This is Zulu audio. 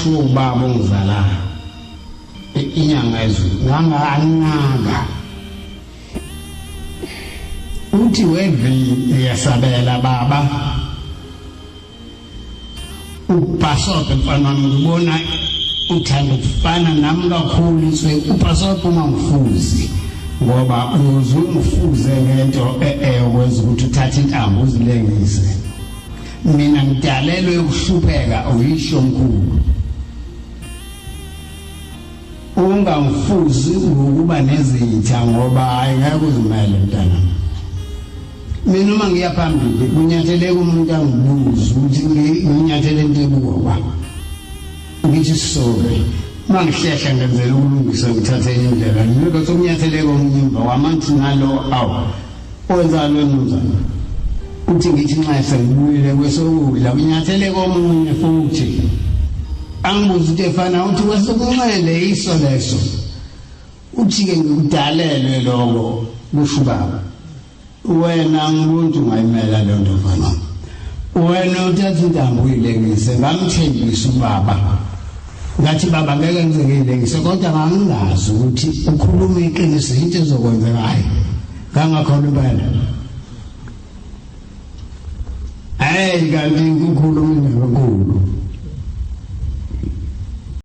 Okushiwo ubaba ongizalayo, inyanga ezulu, nganganaka. Uthi wevi uyasabela baba. Ubhasobhe mfana wami, ngibona uthanda ukufana nami kakhulu inswe. Ubhasobhe ungangifuzi, ngoba uyoze ungifuze ngento eyokwenza ukuthi uthathe intambo uzilengise. Mina ngidalelwe ukuhlupheka, uyisho mkhulu. Ungangifuzi ngokuba nezitha, ngoba hayi, ngeke uzimele mntanami. Mina uma ngiya phambili kunyatheleka umuntu angibuze ukuthi nginyathele into ebuka, ngithi sorry. Uma ngihlehla ngenzela ukulungisa, ngithathe enye indlela, ngilokho sokunyatheleka omunye emva kwamanthi nalo. Awu, wenzani wena mnumzane? Uthi ngithi nxa sengibuyile kwesokudla, kunyatheleka omunye futhi angibuze into efana. Uthi kwesokunxele iso leso. Uthi-ke ngikudalelwe lokho, kusho ubaba. Wena ngibuntu ungayimela leyo nto mfana, wena uthatha intambo uyilengise. Ngamthembisa ubaba, ngathi, "Baba, ngeke ngize ngiyilengise," kodwa ngangingazi ukuthi ukhuluma iqiniso, into ezokwenzekayo. Ngangakholwa impela. Hey, kanti ukhuluma indaba enkulu.